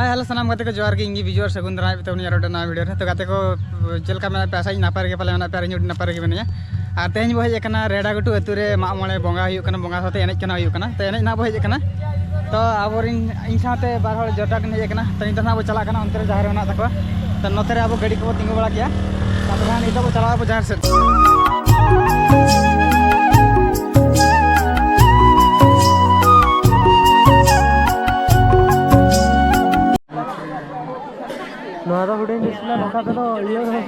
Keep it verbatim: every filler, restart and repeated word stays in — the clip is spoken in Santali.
ᱦᱮᱞᱳ, ᱥᱟᱱᱟᱢ ᱜᱟᱛᱮ ᱠᱚ ᱡᱚᱦᱟᱨ ᱜᱮ, ᱤᱧ ᱜᱮ ᱵᱤᱡᱩ ᱟᱨ ᱥᱟᱹᱜᱩᱱ ᱫᱟᱨᱟᱢ ᱯᱮ ᱛᱟᱵᱚᱱ ᱟᱨ ᱢᱤᱫᱴᱟᱝ ᱱᱟᱣᱟ ᱵᱷᱤᱰᱤᱭᱳ ᱨᱮ᱾ ᱛᱚ ᱜᱟᱛᱮ ᱠᱚ, ᱪᱮᱫ ᱞᱮᱠᱟ ᱢᱮᱱᱟᱜ ᱯᱮᱭᱟ? ᱟᱥᱟᱭᱟᱹᱧ ᱱᱟᱯᱟᱭ ᱨᱮᱜᱮ ᱯᱟᱞᱮ ᱢᱮᱱᱟᱜ ᱯᱮᱭᱟ ᱟᱨ ᱤᱧ ᱦᱚᱸ ᱟᱹᱰᱤ ᱱᱟᱯᱟᱭ ᱨᱮᱜᱮ ᱢᱤᱱᱟᱹᱧᱟ᱾ ᱟᱨ ᱛᱮᱦᱮᱧ ᱵᱚ ᱦᱮᱡ ᱟᱠᱟᱱᱟ ᱨᱮᱰᱟ ᱜᱷᱩᱴᱩ ᱟᱹᱛᱩ ᱨᱮ ᱢᱟᱜ ᱢᱚᱬᱮ ᱵᱚᱸᱜᱟ ᱦᱩᱭᱩᱜ ᱠᱟᱱᱟ, ᱵᱚᱸᱜᱟ ᱥᱟᱶᱛᱮ ᱮᱱᱮᱡ ᱠᱟᱱᱟ ᱦᱩᱭᱩᱜ ᱠᱟᱱᱟ᱾ ᱛᱚ ᱮᱱᱮᱡ ᱱᱟᱦᱟᱜ ᱵᱚ ᱦᱮᱡ ᱟᱠᱟᱱᱟ᱾ ᱛᱚ ᱟᱵᱚᱨᱮᱱ, ᱤᱧ ᱥᱟᱶᱛᱮ ᱵᱟᱨ ᱦᱚᱲ ᱡᱚᱴᱟᱣ ᱠᱤᱱ ᱦᱮᱡ ᱟᱠᱟᱱᱟ᱾ ᱛᱚ ᱱᱤᱛᱚᱜ ᱱᱟᱦᱟᱜ ᱵᱚ ᱪᱟᱞᱟᱜ ᱠᱟᱱᱟ ᱚᱱᱛᱮ ᱨᱮ ᱡᱟᱦᱟᱸ ᱨᱮ ᱢᱮᱱᱟᱜ ᱛᱟᱠᱚᱣᱟ᱾ ᱛᱚ ᱱᱚᱛᱮ ᱨᱮ ᱟᱵᱚ ᱜᱟᱹᱰᱤ ᱠᱚᱵᱚ ᱛᱤᱸᱜᱩ ᱵᱟᱲᱟ ᱠᱮᱜᱼᱟ᱾ ᱛᱟᱨᱯᱚᱨᱮ ᱦᱟᱸᱜ ᱱᱤᱛᱚᱜ ᱵᱚ ᱪᱟᱞᱟᱜ ᱟᱵᱚ ᱡᱟᱦᱮᱨ ᱥᱮᱫ᱾ ᱱᱚᱣᱟ ᱫᱚ ᱦᱩᱰᱤᱧ display, ᱱᱚᱝᱠᱟ ᱛᱮᱫᱚ ᱤᱭᱟᱹ ᱨᱮᱦᱚᱸ᱾